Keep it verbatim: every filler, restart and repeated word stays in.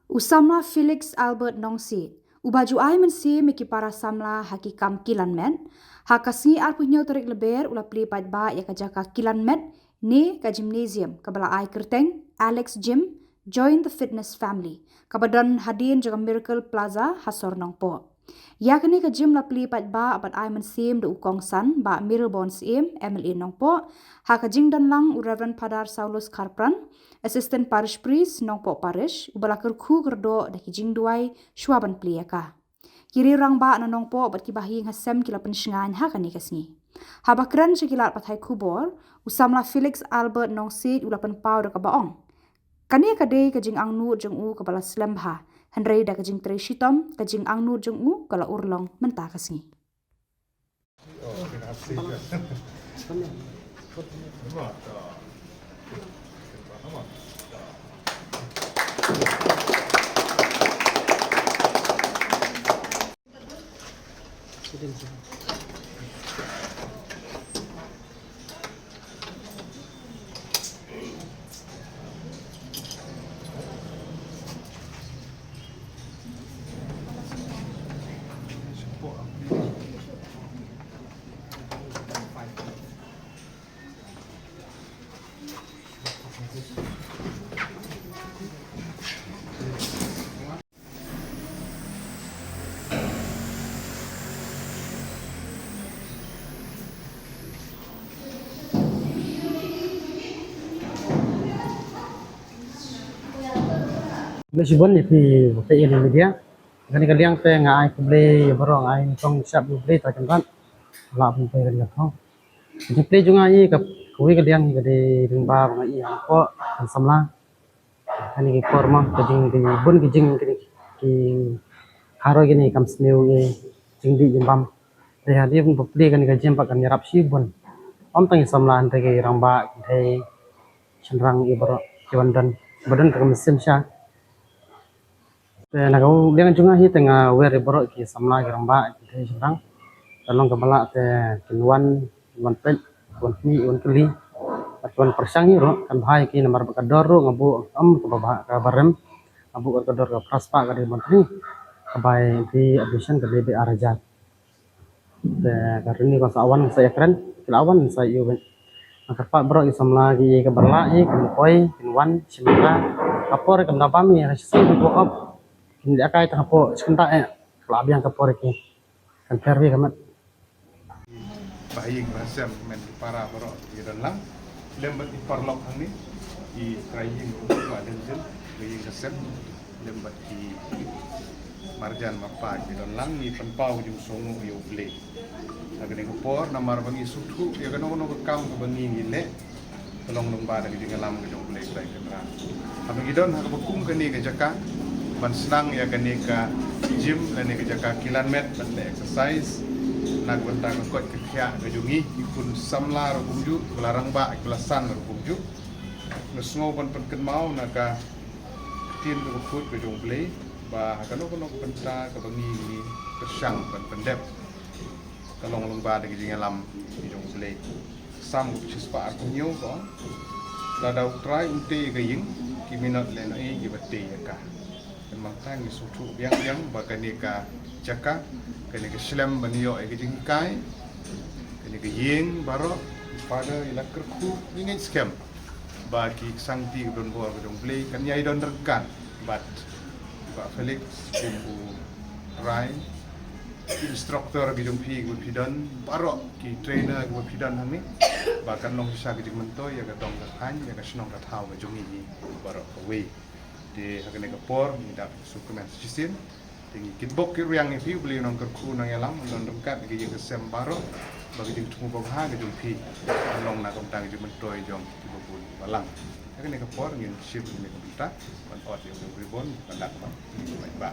U samla Felix Albert Nongsiej, uba ju ai mynsiem ïa ki para samla ha ki kam kilan met, ha ka sngi arphew hynñiew tarik Lber u la plie paidbah ïa ka jaka kilan met ne ka gymnasium kaba la ai kyrteng Alex Gym, Join the Fitness Family, kaba don hadien jong ka Miracle Plaza ha sor Nongpoh. Ïa kane ka gym la plie paidbah bad ai mynsiem da u kongsan Bah Mayralborn Syiem, M L A Nongpoh, ha ka jingdon lang u Reverend Father Saulus Kharpran, Assistant Parish Priest, Nongpoh Parish, uba la kyrkhu kyrdoh da ki jingduwai shuwa ban plie ïa ka. Ki riew rangbah na Nongpoh bad ki bahaïing hasem ki la pynshngaiñ ha kane ka sngi. Haba kren sha ki lad pathai khubor, u samla Felix Albert Nongsiej u la pynpaw da kaba ong, kane ka dei ka jingangnud jong u kaba la slem bha, hynrei da ka jingtrei shitom, ka jingangnud jong u ka la urlong mynta ka sngi. Khublei shibun ïa phi, phi ïa media. Kane ka liang te nga ai khublei ïa baroh, nga ai nyngkong shap ïa U Blei Trai Kynrad. La pynpoi kane ka thong. Ka jingplie jong nga ïa ka, kawei ka liang ïa ka dei lyngba ba nga ïa hapoh kan samla. Kane ki por mo, ka jing, ki bun ki jing, ki, ki haroi kine kam sniew ngi jingdih jingbam. Te hadien ba plie kane ka gym pat kan ïarap shibun. Ym tang ki samla hynrei ki rangbah, ki shynrang, ki baroh ki wan don, ba don ka mynsiem sha. Te na ka liang jong nga hi te nga wer ïa baroh ki samla, ki rangbah, ki shynrang. Te long kaba lah te kin wan, wan peit, wan khmih, wan kylli, bad wan pyrshang hi ruh, kan bha ïa ki namar ba ka dor ruh nga buh ym kaba bha, kaba rem. Nga buh ka dor ka phra spah ka dei ban thni. Ka bai entry admission ka dei beit ar hajar. Te ka rynni ka sa wan sa ïakren, ki la wan sa ïa u beit. Nga kyrpad baroh ki samla ki ïa kaba lah ïa ki mynkoi kin wan shim ka. Ka por kam da bam ïa ka shisien ki buh op. Kin ïa kai tang hapoh shkynda eh. Ka la biang ka por ki. Kan pher wi ka met. Ba ïing ba sem men ki para baroh ki don lang. Lem bad ki paralok hangne, ki trai ïing, ba don jin, ba ïing ka sem, lem bad ki marjan marpa ki don lang, ngi pynpaw ka jingsngewnguh ïa U Blei. Ha kane ka por, namar ba ngi sngewthuh ïa kano kano ka kam kaba ngi ngi leh, ka long lyngba da ka jingïalam ka jong U Blei Trai Kynrad. Haba ngi don ha kaba kum kane ka jaka, ban sdang ïa kane ka gym, lane ka jaka kilan met, ban leh exercise, na ka bynta ka koit ka khiah ka jong ngi, ki khun samla ruh kumjuh, ki ba la rangbah, ki ba la san ruh kumjuh. Nga sngew ban pynkynmaw na ka ktien kaba khuid ka jong U Blei, ba ha kano kano ka bynta kaba ngi ngi pyrshang ban pyndep, ka long lyngba da ka jingïalam ka jong U Blei. Salm kaba shispah arphew hynñiew ka ong, lada U Trai un tei ïa ka ïing, ki minot lehnohei kiba tei ïa ka. Te mynta ngi sngewthuh biang biang ba kane ka jaka, kane ka shlem ban ïoh ïa ka jinghikai, kane ka ïing baroh, Father i la kyrkhu, ngi ngeit skhem ba ki sangti kiba don bor ka jong U Blei kan ïai don ryngkat bad Bah Felix kum u trai, ki instructor ki jong phi kiba phi don, baroh ki trainer kiba phi don hangne, ba kan long shisha ka jingmyntoi ïa ka dong ka thaiñ, ïa ka shnong ka thaw ka jong ngi baroh kawei. Te ha kane ka por ngi da sngewkmen shisien. Te ngi kitbok kitrwiang ïa phi, U Blei u nongkyrkhu nongïalam, un don ryngkat ïa ka ïing ka sem baroh, ba ka jingthmu babha ka jong phi kan long na ka bynta ka jingmyntoi jong kiba bun balang. Ha kane ka por ngin shim ïa kane ka bynta ban ot ïa u ribbon ban da ka bynta.